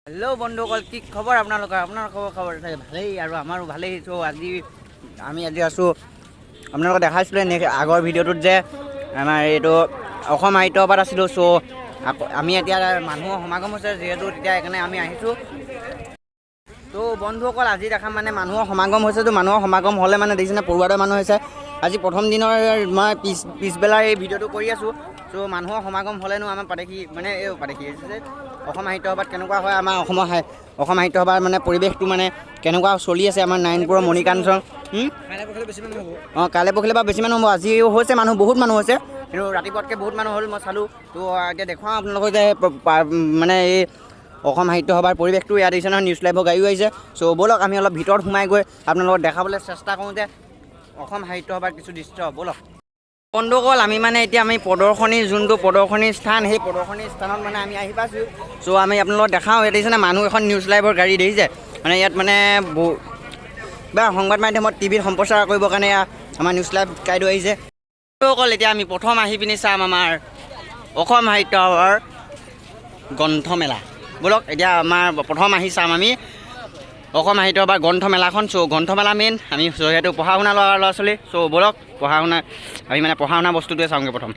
Hello' বন্ধুসকল, কি খবৰ আপোনালোকৰ? আপোনালোকৰ খবৰ চাগে ভালেই আৰু আমাৰো ভালেই। চ' আজি আমি আজি আছোঁ, আপোনালোকক দেখাইছিলোঁ এনে আগৰ ভিডিঅ'টোত যে আমাৰ এইটো অসম সাহিত্য সভাত আছিলোঁ। চ' আকৌ আমি এতিয়া মানুহৰ সমাগম হৈছে যিহেতু, তেতিয়া সেইকাৰণে আমি আহিছোঁ। ত' বন্ধুসকল, আজি দেখাম মানে মানুহৰ সমাগম হৈছে। তো মানুহৰ সমাগম হ'লে মানে দেখিছেনে, পৰুৱাৰ দৰে মানুহ হৈছে। আজি প্ৰথম দিনৰ মই পিছবেলাৰ এই ভিডিঅ'টো কৰি আছোঁ। চ' মানুহৰ সমাগম হ'লেনো আমাৰ পাতেখি মানে এই পাতেখি যে অসম সাহিত্য সভাত কেনেকুৱা হয়, আমাৰ অসমৰ অসম সাহিত্য সভাৰ মানে পৰিৱেশটো মানে কেনেকুৱা চলি আছে আমাৰ নাৰায়ণপুৰৰ মণিকাঞ্চন। অঁ, কাইলৈ পৰহিলৈ বা বেছি মানুহ হ'ব। আজিও হৈছে মানুহ, বহুত মানুহ হৈছে, কিন্তু ৰাতিপুৱাতকৈ বহুত মানুহ হ'ল, মই চালোঁ। তো এতিয়া দেখুৱাওঁ আপোনালোকক যে মানে এই অসম সাহিত্য সভাৰ পৰিৱেশটো ইয়াত আহিছে নহয়, নিউজ লাইভৰ গাড়ীও আহিছে। চ' ব'লক, আমি অলপ ভিতৰত সোমাই গৈ আপোনালোকক দেখাবলৈ চেষ্টা কৰোঁ যে অসম সাহিত্য সভাৰ কিছু দৃশ্য। ব'লক বন্ধুসকল, আমি মানে এতিয়া আমি প্ৰদৰ্শনী, যোনটো প্ৰদৰ্শনী স্থান, সেই প্ৰদৰ্শনী স্থানত মানে আমি আহি পাইছোঁ। চ' আমি আপোনালোকক দেখাওঁ। ইয়াত দেখিছেনে মানুহ, এখন নিউজ লাইভৰ গাড়ী দেখিছে, মানে ইয়াত মানে বা সংবাদ মাধ্যমত টিভিত সম্প্ৰচাৰ কৰিবৰ কাৰণে এয়া আমাৰ নিউজ লাইভ গাইডো আহিছে। বন্ধুসকল, এতিয়া আমি প্ৰথম আহি পিনি চাম আমাৰ অসম সাহিত্য সভাৰ গ্ৰন্থমেলা। ব'লক, এতিয়া আমাৰ প্ৰথম আহি চাম আমি অসম সাহিত্য সভাৰ গ্ৰন্থমেলাখন। চ' গ্ৰন্থমেলা মেইন, আমি যিহেতু পঢ়া শুনা ল'ৰা ল'ৰা ছোৱালী। চ' ব'লক, পঢ়া শুনা আমি মানে পঢ়া শুনা বস্তুটোৱে চাওঁগৈ প্ৰথম।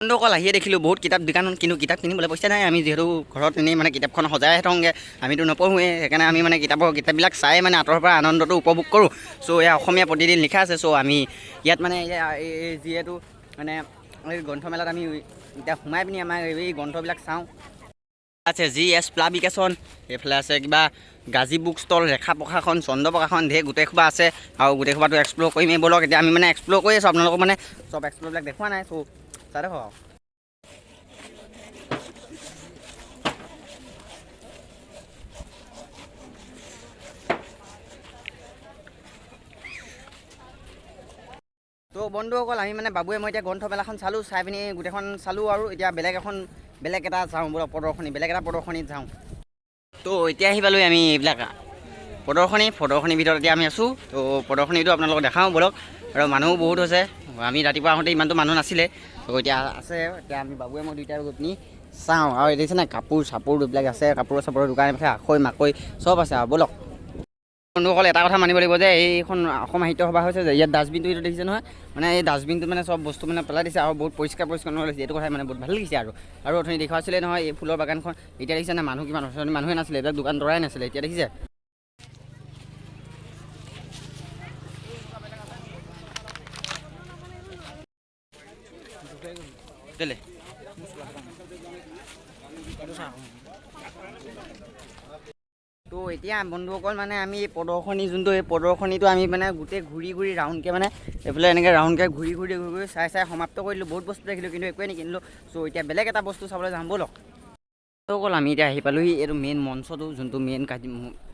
বন্ধুসকল, আহিয়ে দেখিলোঁ বহুত কিতাপ দোকানত, কিন্তু কিতাপ কিনিবলৈ পইচা নাই। আমি যিহেতু ঘৰত এনেই মানে কিতাপখন সজাইহে থওঁগৈ, আমিতো নপঢ়োঁৱেই, সেইকাৰণে আমি মানে কিতাপবিলাক চাই মানে আঁতৰৰ পৰা আনন্দটো উপভোগ কৰোঁ। চ' এয়া অসমীয়া প্ৰতিদিন লিখা আছে। চ' আমি ইয়াত মানে এয়া এই যিহেতু মানে এই গ্ৰন্থমেলাত আমি এতিয়া সোমাই পিনি আমাৰ এই গ্ৰন্থবিলাক চাওঁ। আছে জি এছ পাব্লিকেশ্যন, এইফালে আছে কিবা গাজী বুক ষ্টল, ৰেখা প্ৰকাশন, চন্দ্ৰ প্ৰকাশন, ঢেৰ গোটেইসোপা আছে আৰু গোটেইসোপাটো এক্সপ্ল'ৰ কৰিমেই। ব'লক, এতিয়া আমি মানে এক্সপ্ল'ৰ কৰি আছোঁ, আপোনালোকক মানে চব এক্সপ্ল'ৰবিলাক দেখুওৱা নাই। চ' চাই দেখক আৰু। তো বন্ধুসকল, আমি মানে বাবুৱে মই এতিয়া গ্ৰন্থমেলাখন চালোঁ, চাই পিনি গোটেইখন চালোঁ আৰু এতিয়া বেলেগ এখন, বেলেগ এটা যাওঁ ব'লক, প্ৰদৰ্শনী, বেলেগ এটা প্ৰদৰ্শনীত যাওঁ। তো এতিয়া আহি পালোঁ আমি এইবিলাক প্ৰদৰ্শনীৰ ভিতৰত এতিয়া আমি আছোঁ। তো প্ৰদৰ্শনীটো আপোনালোকক দেখাওঁ ব'লক। আৰু মানুহো বহুত হৈছে, আমি ৰাতিপুৱা আহোঁতে ইমানটো মানুহ নাছিলে, তো এতিয়া আছে। এতিয়া আমি বাবুৱে মই দুইটাই গৈ পিনি চাওঁ। আৰু দেখিছে নাই, কাপোৰ চাপোৰ এইবিলাক আছে, কাপোৰ চাপোৰৰ দোকান, এইফালে আখৈ মাকৈ চব আছে। আৰু ব'লক বন্ধুসকল, এটা কথা মানিব লাগিব যে এইখন অসম সাহিত্য সভা হৈছে যে ইয়াত ডাষ্টবিনটো এইটো দেখিছে নহয়, মানে এই ডাষ্টবিনটো মানে চব বস্তু মানে পেলাই দিছে আৰু বহুত পৰিষ্কাৰ পৰিচ্ছন্ন হৈছে। এইটো কথাই মানে বহুত ভাল লাগিছে। আৰু আৰু অথনি দেখুৱাইছিলে নহয় এই ফুলৰ বাগানখন, এতিয়া দেখিছে নাই মানুহ কিমান? অথনি মানুহে নাছিলে, এইবিলাক দোকান তৰাই নাছিলে, এতিয়া দেখিছে। কেলে? তো এতিয়া বন্ধুসকল, মানে আমি এই প্ৰদৰ্শনী যোনটো, এই প্ৰদৰ্শনীটো আমি মানে গোটেই ঘূৰি ঘূৰি ৰাউণ্ডকৈ মানে এইফালে এনেকৈ ৰাউণ্ডকৈ ঘূৰি ঘূৰি ঘূৰি ঘূৰি চাই চাই সমাপ্ত কৰিলোঁ। বহুত বস্তু দেখিলোঁ, কিন্তু একোৱেই নিকিনিলোঁ। চ' এতিয়া বেলেগ এটা বস্তু চাবলৈ যাম ব'লক। অকল আমি এতিয়া আহি পালোহি এইটো মেইন মঞ্চটো, যোনটো মেইন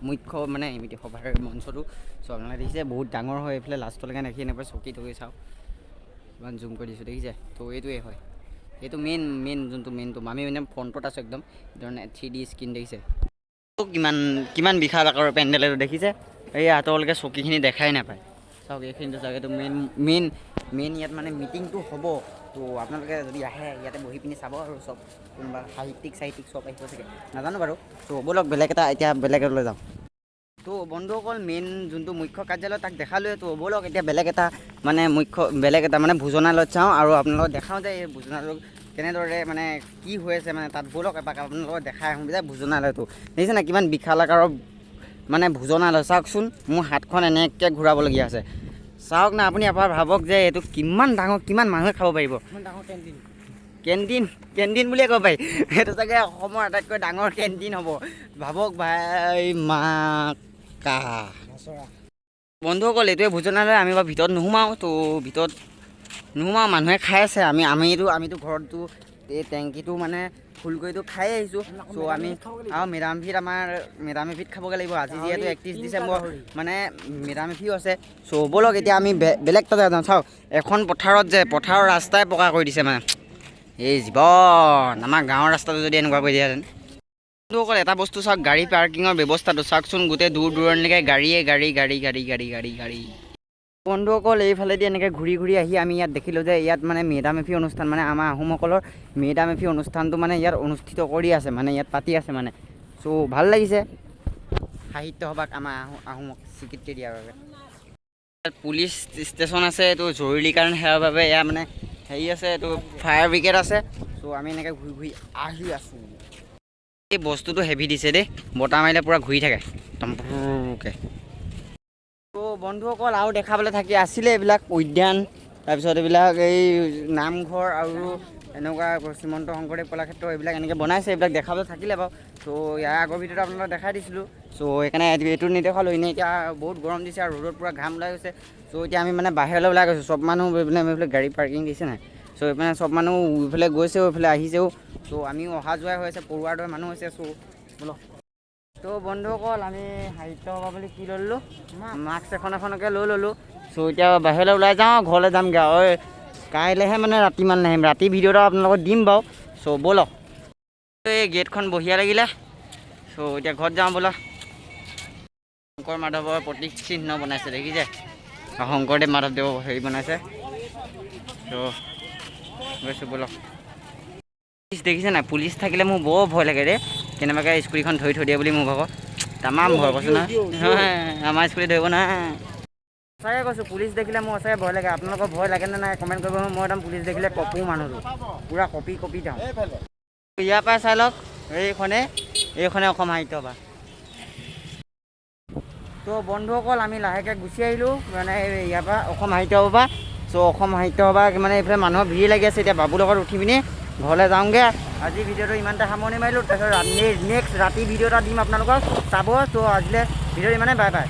মুখ্য মানে সভাৰ মঞ্চটো। চ' আপোনালোকে দেখিছে বহুত ডাঙৰ হয়, এইফালে লাষ্টলৈকে দেখি এনেকুৱা চকী টকী চাওক, ইমান জুম কৰি দিছোঁ দেখিছে। তো এইটোৱে হয়, এইটো মেইন মেইন যোনটো মেইনটো, আমি মানে ফ্ৰণ্টত আছোঁ একদম ধৰণে 3D screen দেখিছে, কিমান কিমান বিশাল আকাৰৰ পেণ্ডেল এইটো দেখিছে। এই আঁতৰলৈকে চকীখিনি দেখাই নাপায়। চাওক এইখিনিতো চাওক, এইটো মেইন মেইন মেইন ইয়াত মানে মিটিংটো হ'ব। তো আপোনালোকে যদি আহে ইয়াতে বহি পিনি চাব আৰু চব কোনোবা সাহিত্যিক চাহিত্যিক চব আহিব চাগে, নাজানো বাৰু। তো ব'লক, বেলেগ এটা এতিয়া বেলেগ এটালৈ যাওঁ। তো বন্ধুসকল, মেইন যোনটো মুখ্য কাৰ্যালয় তাক দেখালোৱে। তো ব'লক, এতিয়া বেলেগ এটা মানে মুখ্য বেলেগ এটা মানে ভোজনালয়ত চাওঁ আৰু আপোনালোকক দেখাওঁ যে এই ভোজনালয়ত কেনেদৰে মানে কি হৈ আছে মানে তাত। ব'লক, এপাক আপোনালোকক দেখাই আহোঁ যে ভোজনালয়টো দেখিছে নাই কিমান বিশাল আকাৰৰ মানে ভোজনালয়। চাওকচোন, মোৰ হাতখন এনেকৈ ঘূৰাবলগীয়া আছে। চাওক না, আপুনি এবাৰ ভাবক যে এইটো কিমান ডাঙৰ, কিমান মানুহে খাব পাৰিব। ডাঙৰ কেণ্টিন। কেণ্টিন, কেণ্টিন বুলিয়ে ক'ব পাৰি। সেইটো চাগে অসমৰ আটাইতকৈ ডাঙৰ কেণ্টিন হ'ব। ভাবক ভাই মা কা। বন্ধুসকল, এইটোৱে ভোজনালয়। আমি বাৰু ভিতৰত নোসোমাওঁ, তো ভিতৰত নোসোমাওঁ, মানুহে খাই আছে। আমি আমিতো আমিতো ঘৰততো এই টেংকিটো মানে ফুল কৰিতো খাই আহিছোঁ। চ' আমি আৰু মেডামফিত, আমাৰ মেডামফিত খাবগৈ লাগিব আজি, যিহেতু 31 ডিচেম্বৰ, মানে মেডামফিও আছে। চ' ব'লক, এতিয়া আমি বেলেগ এটা জেগাত যাওঁ। চাওক, এখন পথাৰত যে পথাৰৰ ৰাস্তাই পকা কৰি দিছে মানে এই জীৱন আমাৰ গাঁৱৰ ৰাস্তাটো যদি এনেকুৱা কৰি দিয়েহেঁতেন। বন্ধুসকল, এটা বস্তু চাওক, গাড়ী পাৰ্কিঙৰ ব্যৱস্থাটো চাওকচোন, গোটেই দূৰ দূৰণিলৈকে গাড়ীয়ে গাড়ী, গাড়ী গাড়ী গাড়ী গাড়ী গাড়ী। বন্ধুসকল, এইফালেদি এনেকৈ ঘূৰি ঘূৰি আহি আমি ইয়াত দেখিলোঁ যে ইয়াত মানে মেডামেফি অনুষ্ঠান, মানে আমাৰ আহোমসকলৰ মেডামেফি অনুষ্ঠানটো মানে ইয়াত অনুষ্ঠিত কৰি আছে, মানে ইয়াত পাতি আছে মানে। চ' চ' ভাল লাগিছে সাহিত্য সভাক আমাৰ আহোমক স্বীকৃতি দিয়াৰ বাবে। পুলিচ ষ্টেচন আছে, এইটো জৰুৰীকালীন সেৱাৰ বাবে এয়া মানে হেৰি আছে, এইটো ফায়াৰ ব্ৰিগেড আছে। চ' আমি এনেকৈ ঘূৰি ঘূৰি আহি আছোঁ। এই বস্তুটো হেভি দিছে দেই, বতাহ মাৰিলে পূৰা ঘূৰি থাকে একদম পুৰকৈ। ত' বন্ধুসকল, আৰু দেখাবলৈ থাকি আছিলে এইবিলাক উদ্যান, তাৰপিছত এইবিলাক এই নামঘৰ আৰু এনেকুৱা শ্ৰীমন্ত শংকৰদেৱ কলাক্ষেত্ৰ, এইবিলাক এনেকৈ বনাইছে, এইবিলাক দেখাবলৈ থাকিলে বাৰু। ত' ইয়াৰ আগৰ ভিডিঅ'টো আপোনালোকক দেখাই দিছিলোঁ। চ' সেইকাৰণে এইটো নেদেখালোঁ এনেই। এতিয়া বহুত গৰম দিছে আৰু ৰ'দত পূৰা ঘাম ওলাই গৈছে। চ' এতিয়া আমি মানে বাহিৰলৈ ওলাই গৈছোঁ। চব মানুহ এইপিনে, এইফালে গাড়ী পাৰ্কিং দিছে নাই। চ' এইপিনে চব মানুহ এইফালে গৈছেও, এইফালে আহিছেও। চ' আমিও অহা যোৱাই হৈ আছে, পৰুৱাৰ দৰে মানুহ হৈছে। চ' ব'লক। ত' বন্ধুসকল, আমি সাহিত্য সভা বুলি কি লৈ ল'লোঁ? মাস্ক এখন এখনকে লৈ ল'লোঁ। চ' এতিয়া বাহিৰলৈ ওলাই যাওঁ, ঘৰলৈ যামগৈ আৰু এই কাইলৈহে মানে ৰাতি মান আহিম, ৰাতি ভিডিঅ' এটা আপোনালোকক দিম বাৰু। চ' ব'লক। এই গেটখন বঢ়িয়া লাগিলে। চ' এতিয়া ঘৰত যাওঁ ব'লা। শংকৰ মাধৱৰ প্ৰতীক চিহ্ন বনাইছে, দেখিছে? আৰু শংকৰদেৱ মাধৱদেৱৰ হেৰি বনাইছে। চ' গৈছোঁ, ব'লক। পুলিচ দেখিছে নাই? পুলিচ থাকিলে মোৰ বৰ ভয় লাগে দেই। কেনেবাকৈ স্কুটিখন ধৰি থৈ দিয়ে বুলি মোৰ ভাগৰ তামাম ভয়। কৈছোঁ নহয়, আমাৰ স্কুটি ধৰিব নহয়। সঁচাকৈ কৈছোঁ, পুলিচ দেখিলে মোৰ সঁচাকৈ ভয় লাগে। আপোনালোকৰ ভয় লাগেনে নাই কমেণ্ট কৰিব। মই একদম পুলিচ দেখিলে কঁপো, মানুহটো পূৰা কঁপি কঁপি যাওঁ। ইয়াৰ পৰাই চাই লওক, এইখনে এইখনে অসম সাহিত্য সভা। তো বন্ধুসকল, আমি লাহেকৈ গুচি আহিলোঁ মানে ইয়াৰ পৰা, অসম সাহিত্য সভা। চ' অসম সাহিত্য সভা মানে এইফালে মানুহৰ ভিৰ লাগি আছে। এতিয়া বাবুৰ লগত উঠি পিনি ঘৰলৈ যাওঁগৈ। আজি ভিডিঅ'টো ইমানতে সামৰণি মাৰিলোঁ। তাৰপিছত নেক্সট ৰাতি ভিডিঅ' এটা দিম, আপোনালোকক চাব। চ' আজিলৈ ভিডিঅ'টো ইমানে, বাই বাই।